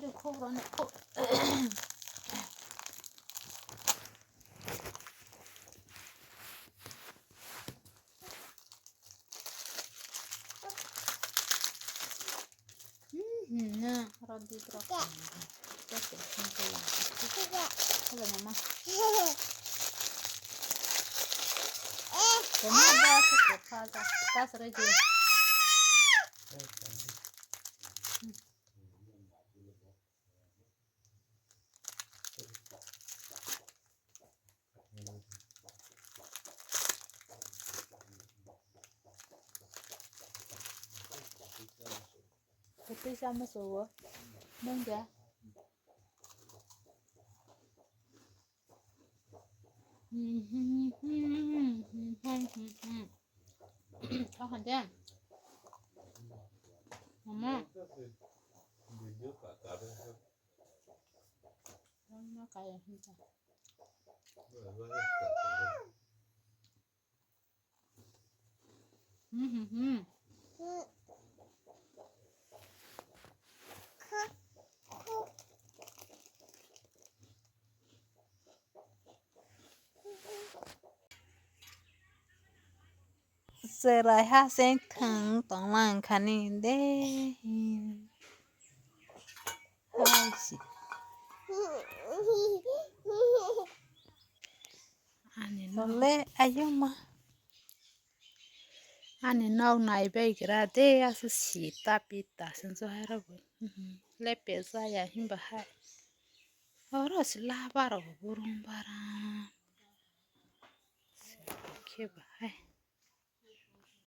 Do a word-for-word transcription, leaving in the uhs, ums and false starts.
Mhm, na, rot di, rot. Oke, simple lang. Oke, mama. Tengah dia cukup saja. Tas ready. Kwtwi chama sugo. Nwng de. Kha khan de. Mama. Mama kaya hinta. Cherai ha seng thwng tonglang khani de. Hai si. Ani nok. Tole ayuma. Ani nok nai bai gra de, asu sita pita seng so hai rok bo. Mhm. Lepe jaya himba hai. Oro si labar rok bo burung bara. Khe ba.